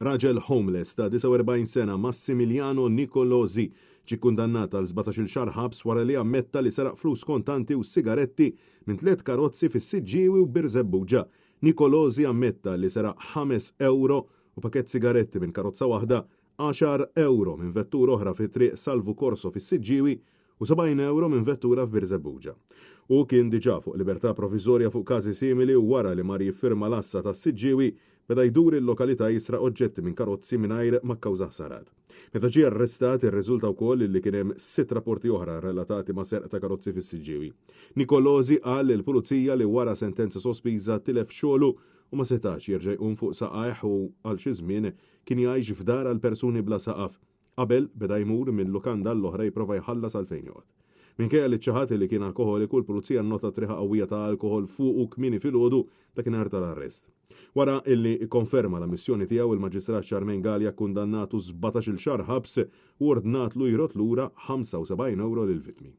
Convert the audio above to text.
Raġel homeless ta' 49 sena Massimiliano Nicolosi ġie kkundannat għal 17-il xahar ħabs wara li ammetta li seraq flus kontanti u sigaretti minn tliet karozzi fis-Siġġiewi u Birżebbuġa. Nicolosi ammetta li seraq ħames ewro u pakett sigaretti minn karozza waħda, għaxar ewro minn vettura oħra fi Triq Salvu Corso fis-Siġġiewi u 70 ewro minn vettura f'Birżebbuġa. Hu kien diġà fuq libertà proviżorja fuq każi simili u wara li mar jiffirma l-għassa tas-Siġġiewi, beda jdur il-lokalità jisraq oġġetti minn karozzi mingħajr ma kkawża ħsarat. Meta ġie arrestat irriżulta wkoll li kien hemm sitt rapporti oħra relatati ma' serq ta' karozzi fis-Siġġiewi. Nicolosi qal lill-Pulizija li wara sentenza sospiża tilef xogħlu u ma setax jerġa' jqum fuq saqajh u għal xi żmien kien jgħix f'dar għal persuni bla saqaf. Qabel, beda jmur minn lukanda għall-oħra jipprova jħallas għal fejn joqgħod. Minkejja li ċaħad li kien alkoħoliku, l-Pulizija nnotat riħa qawwija ta' alkoħol fuqu kmieni filgħodu dakinhar tal-arrest. Wara illi kkonferma l-ammissjoni tiegħu, il-Maġistrat Charmaine Galea kkundannatu 17-il xahar ħabs u ordnatlu jrodd lura 75 ewro lill-vittmi.